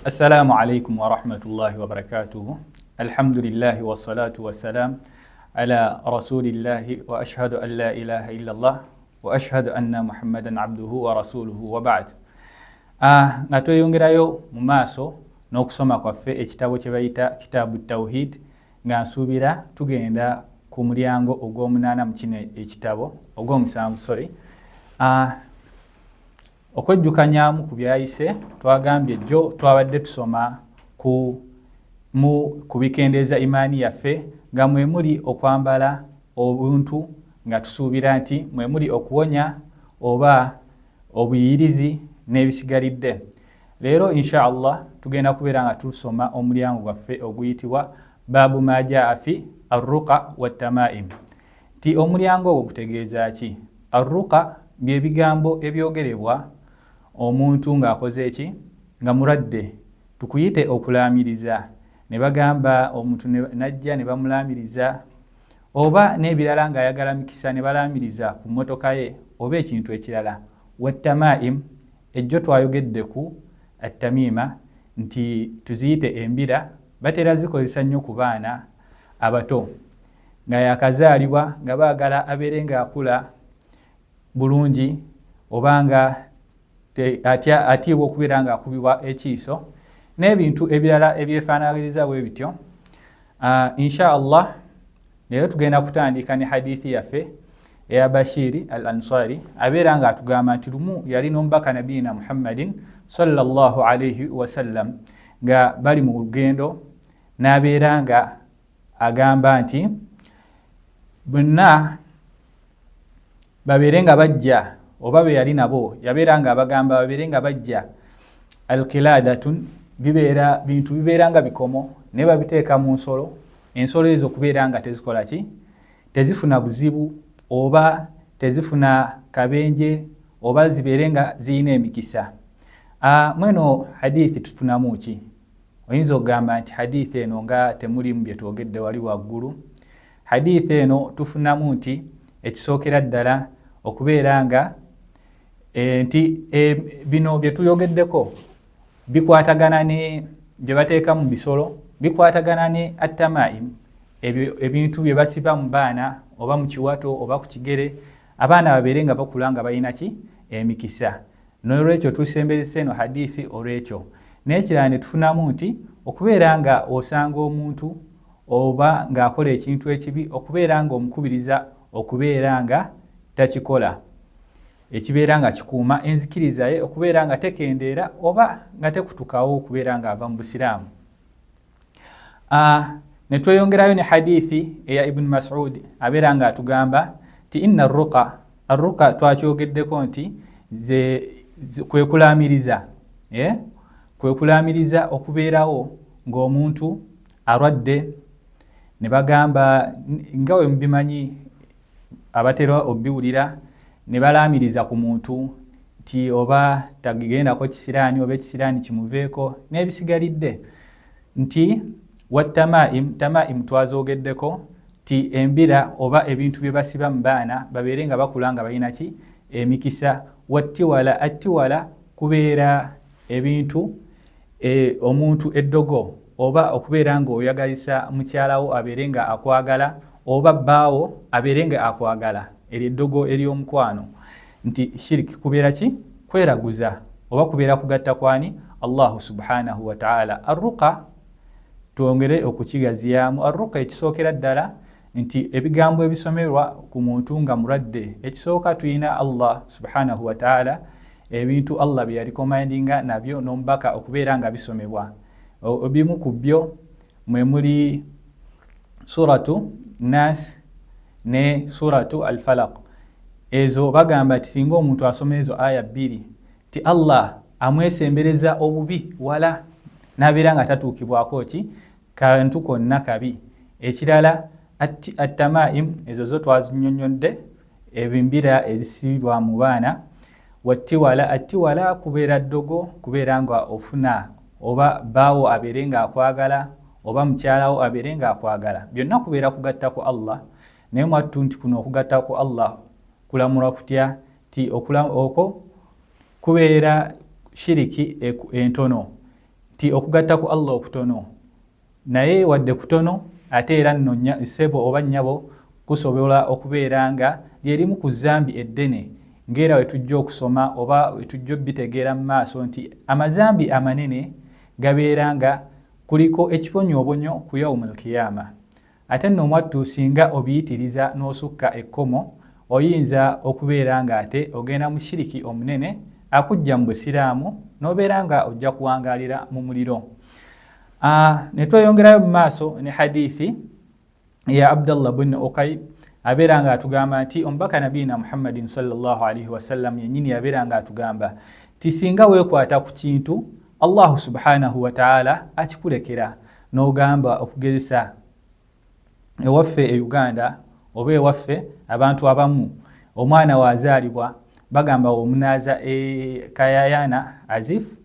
Assalamu alaikum warahmatullahi wabarakatuhu. Alhamdulillahi wassalatu wassalam ala rasulillahi wa ashhadu an la ilaha illallah wa ashhadu anna muhammadan abduhu wa rasuluhu wa ba'd. Nga tweyongerayo mu maaso n'okusoma kwaffe ekitabo kye bayita Kitaabu Tawhid, nga nsuubira tugenda ku mulyango ogw'omunaana mu kino ekitabo, ogw'omusanvu, sorry. Okwejjukanyamu ku byayise, twagambye jjo twabadde tusoma ku mu kubikendeeza imaani yaffe, nga mwe muli okwambala obuntu nga tusuubira nti mwe muli okuwonya oba obuyirizi n'ebisigalidde. Leero insha Allah tugenda kubeera nga tusoma omulyango gwaffe oguyitibwa baabu ma jaa fi arruqa wattamaim. Nti omulyango ogwo gutegeeza ki? Arruqa byebigambo ebyogerebwa omuntu ng'akoze eki, nga mulwadde, tukuyite okulaamiriza, ne bagamba omuntu najja ne bamulaamiriza, oba n'ebirala ng'ayagala mikisa ne balaamiriza ku mmotoka ye oba ekintu ekirala. Wattamaim, ejjo twayogedde ku attamima nti tuziyite embira, batera zikozesa nnyo ku baana abato nga yakazaalibwa, nga baagala abeere ng'akula bulungi oba nga atiibwa okubeera ng'akubibwa ekiiso n'ebintu ebirala ebyefaananyiriza bwe bityo. Insha Allah leero tugenda kutandika ne hadithi yaffe eya Bashiri al Ansari, abeera ng'atugamba nti lumu yali n'omubaka nabiyina Muhammadin sallallahu alaihi wasallam nga bali mu lugendo, n'abeera nga agamba nti bonna babeere nga bajja, oba be yali nabo yabeera nga abagamba babeere nga bajja alqiladatun, bibeera bintu bibeera nga bikomo, naye babiteeka mu nsolo, ensolo ezo kubeera nga tezikola ki, tezifuna buzibu oba tezifuna kabenje, oba zibeere nga ziyina emikisa. Mweno hadithi tufunamu ki? Oyinza okugamba nti hadithi eno nga temulimu bye twogedde wali waggulu. Hadithi eno tufunamu nti ekisookera ddala okubeera nga nti bino bye tuyogeddeko bikwatagana ne bye bateeka mu bisolo, bikwatagana ne attamaim, ebyo ebintu bye basiba mu baana oba mu kiwato oba ku kigere, abaana babeere nga bakula nga balina ki, emikisa. N'olwekyo tusembezesa eno hadithi olwekyo. N'ekirala ne tufunamu nti okubeera nga osanga omuntu oba ng'akola ekintu ekibi, okubeera nga omukubiriza okubeera nga takikola, ekibeera nga kikuuma enzikiriza ye okubeera nga tekendeera oba nga tekutukawo okubeera ng'ava mu busiraamu. Ne tweyongerayo ne hadithi eya Ibuni Masudi, abeera nga atugamba nti inna ruqa, arruqa twakyogeddeko nti kwe kulaamiriza, kwe kulaamiriza okubeerawo ng'omuntu alwadde, ne bagamba nga we mubimanyi abatera obiwulira, ne balaamiriza ku muntu nti oba tagendako kisiraani oba ekisiraani kimuveeko n'ebisigalidde. Nti wattamaim, tamaim twazoogeddeko ti embira oba ebintu bye basiba mu baana babeere nga bakula nga balina ki, emikisa. Wattiwala, attiwala kubeera ebintu omuntu eddogo, oba okubeera ng'oyagalisa mukyalawo abeere nga akwagala, oba bbaawo abeere nga akwagala, eryo eddogo ery'omukwano. Nti shiriki kubeera ki, kweraguza oba kubeera kugatta kwani, Allahu subhanahu wataala. Arruqa twongere okukigaziyamu, arruqa ekisookera ddala nti ebigambo ebisomerwa ku muntu nga mulwadde, ekisooka tulina Allah subhanahu wataala, ebintu Allah bye yalikomandinga nabyo n'omubaka okubeera nga bisomebwa. Ebimu ku byo mwe muli suratu Nas ne suratu Alfalaq. Ezo bagamba nti singa omuntu asoma ezo aya bbiri, ti Allah amwesembereza obubi wala, n'abeera nga tatuukibwako ki kantu konna kabi. Ekirala attamaim, ezo zo twazinyonnyodde, ebimbira ezisibibwa mu baana. Wattiwala, attiwala kubeera ddogo, kubeera nga ofuna oba bbaawo abeere nga akwagala oba mukyalawo abeere nga akwagala, byonna kubeera kugatta ku Allah. Naye mwattu nti kuno okugatta ku Allah kulamulwa kutya? Ti okwo kubeera shiriki entono. Nti okugatta ku Allah okutono, naye wadde kutono, ate era nno ssebo oba nnyabo, kusobola okubeera nga lyerimu ku zambi eddene, ng'era we tujja okusoma oba we tujja obitegeera mu maaso nti amazambi amanene gabeera nga kuliko ekibonyoobonyo ku yaumul kiyama. Ate nno mwattu singa obiyitiriza n'osukka ekkomo, oyinza okubeera ng'ate ogenda mu shiriki omunene akujja mu busiraamu, n'obeera nga ojja kuwangaalira mu muliro. Ne tweyongerayo mu maaso ne hadithi ya Abdallah bun Uqayb, abeera nga atugamba nti omubaka Nabiina Muhammadin sallallahu alaihi wasallam yennyini yabeera nga atugamba nti singa weekwata ku kintu, Allahu subhanahu wataala akikulekera. N'ogamba okugezesa ewaffe e Uganda oba ewaffe abantu abamu, omwana waazaalibwa bagamba omunaaza e kayayana azif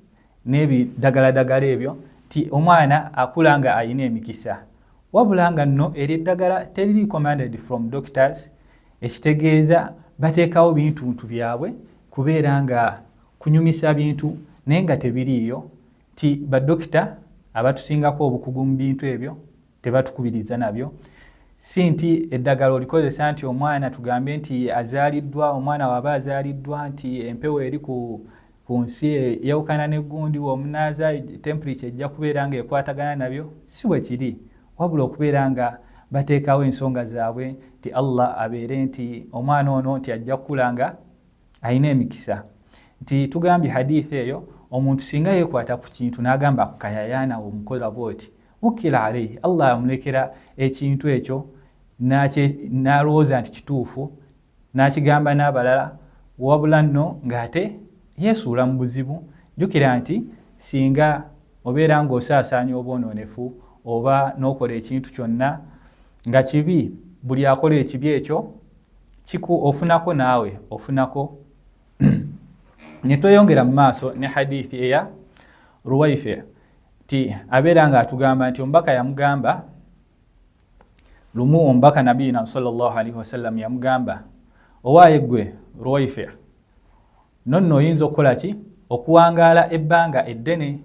n'ebidagaladagala ebyo, nti omwana akula nga ayina emikisa, wabula nga nno eryo eddagala teriri commanded from doctors. Ekitegeeza bateekawo bintuntu byabwe kubeera nga kunyumisa bintu, naye nga tebiriiyo, nti badokita abatusingako obukugu mu bintu ebyo tebatukubiriza nabyo. Si nti eddagala olikozesa nti omwana, tugambe nti azaaliddwa, omwana waaba azaaliddwa nti empewo eri ku nsi eyawukana negundi, omunaaza temperature ejja kubeera nga ekwatagana nabyo. Si bwe kiri, wabula okubeera nga bateekawo ensonga zaabwe nti Allah abeere nti omwana ono nti ajja kukula nga alina emikisa. Nti tugambye hadithi eyo, omuntu singa yeekwata ku kintu n'agamba ku kayayaana omukola bwoti, wukila alaihi, Allah amulekera ekintu ekyo n'alowooza nti kituufu, n'akigamba n'abalala, wabula nno ng'ate yeesuula mu buzibu. Jjukira nti singa obeera ng'osaasaanya obwonoonefu oba n'okola ekintu kyonna nga kibi, buli akola ekibi ekyo kiku ofunako, naawe ofunako. Ne tweyongera mu maaso ne hadithi eya Ruwaife, nti abeera ng'atugamba nti omubaka yamugamba lumu, omubaka Nabiyina sallallahu alaihi wasallam yamugamba, "Owaaye ggwe Ruwaife, nonno oyinza okukola ki okuwangaala ebbanga eddene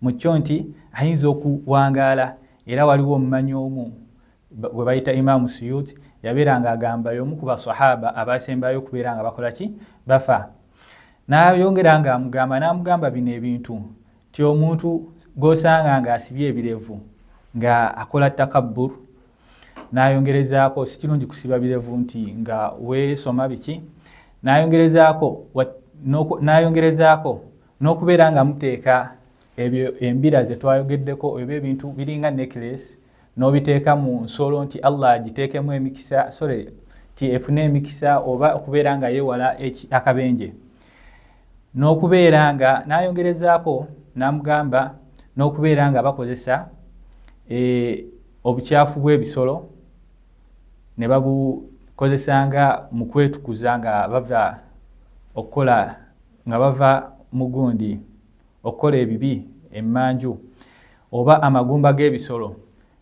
mu kyo?" Nti ayinza okuwangaala. Era waliwo omumanyi omu gwe bayita Imaamu Suyut, yabeera nga agamba y'omu ku basahaba abasembayo okubeera nga bakola ki, bafa. N'ayongera nga amugamba, n'amugamba bino ebintu nti omuntu gw'osanga ng'asibye ebirevu nga akola takabbur, n'ayongerezaako si kirungi kusiba birevu nti nga weesoma biki, n'ayongerezaako n'okubeera nga muteeka ebyo embira ze twayogeddeko oba ebintu biringa necklace n'obiteeka mu nsolo nti Allah agiteekemu emikisa, sorry, ti efune emikisa oba okubeera nga yeewala akabenje, n'okubeera nga n'ayongerezaako n'amugamba n'okubeera nga bakozesa obukyafu bw'ebisolo ne babukozesanga mu kwetukuza nga bava okukola, nga bava mu gundi okukola ebibi emmanju, oba amagumba g'ebisolo,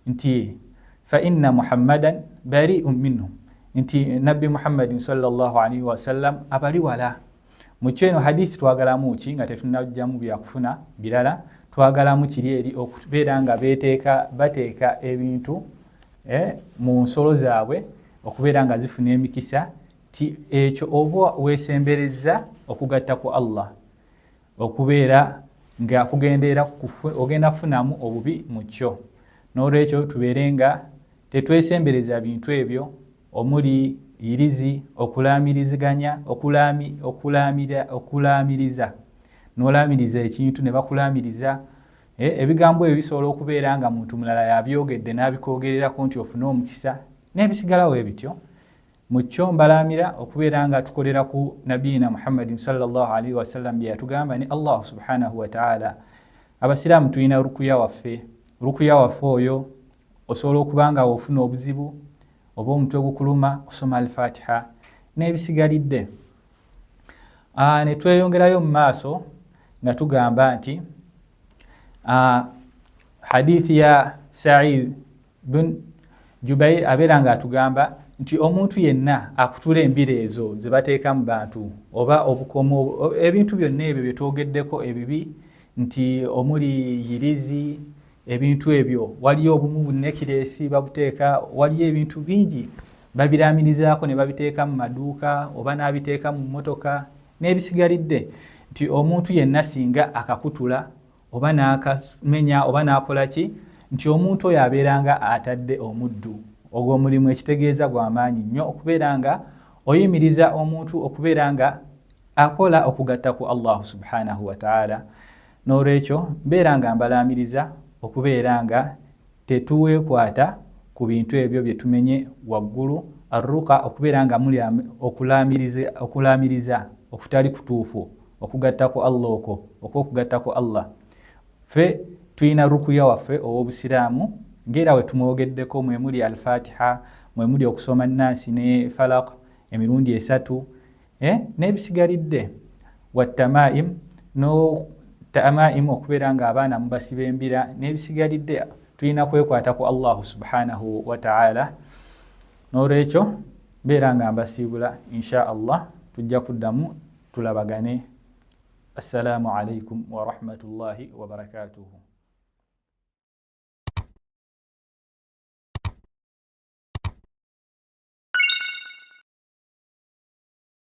nti fa inna Muhammadan bariun minhu, nti Nabbi Muhammadin sallallahu alaihi wasallam abali wala. Mu kyo eno hadithi twagalamu ki nga tetunajjamu byakufuna birala? Twagalamu kiri eri okubeera nga beteeka bateeka ebintu mu nsolo zaabwe okubeera nga zifuna emikisa, ti ekyo oba weesembereza okugatta ku Allah, okubeera nga kugendeera ogenda kufunamu obubi mu kyo. N'olwekyo tubeere nga tetwesembereza bintu ebyo omuli irizi, okulaamiriziganya, okulaamiriza, n'olaamiriza ekintu ne bakulaamiriza. Ebigambo ebyo bisobola okubeera nga muntu mulala yabyogedde n'abikwogererako nti ofune omukisa n'ebisigalawo ebityo. Mu kyo mbalaamira okubeera nga tukolera ku Nabiyina Muhammadin sallallahu alaihi wasallam bye yatugamba ne Allah subhanahu wataala. Abasiraamu tulina rukuya waffe. Rukuya waffe oyo osobola okuba nga ofuna obuzibu oba omutwe gukuluma, osoma Alfatiha n'ebisigalidde. Ne tweyongerayo mu maaso nga tugamba nti hadithi ya Said bin Jubair abeera nga atugamba nti omuntu yenna akutula embira ezo ze bateeka mu bantu oba obukomo, ebintu byonna ebyo bye twogeddeko ebibi. Nti omuli yirizi, ebintu ebyo, waliyo obumu bunekireesi babuteeka, waliyo ebintu bingi babiraamirizaako ne babiteeka mu maduuka oba n'abiteeka mu mmotoka n'ebisigalidde, nti omuntu yenna singa akakutula oba n'akamenya oba n'akola ki, nti omuntu oyo abeera nga atadde omuddu. Ogwo omulimu ekitegeeza gwa maanyi nnyo okubeera nga oyimiriza omuntu okubeera nga akola okugatta ku Allahu subhanahu wataala. N'olwekyo mbeera nga mbalaamiriza okubeera nga tetuweekwata ku bintu ebyo bye tumenye waggulu, arruqa, okubeera nga muli okulaamiriza okutali kutuufu, okugatta ku Allah, okwo okw'okugatta ku Allah. Ffe tulina rukuya waffe ow'obusiraamu, ng'era we tumwogeddeko, mwe muli Alfatiha, mwe muli okusoma Nansi ne Falaq emirundi 3, n'ebisigalidde, wattamaim, no tamaim, okubeera nga abaana mubasiba embira n'ebisigalidde. Tulina kwekwata ku Allahu subhanahu wataala. N'olwekyo mbeera nga mbasiibula, insha Allah tujja kuddamu tulabagane. Assalaamu alaikum warahmatullahi wabarakatuhu.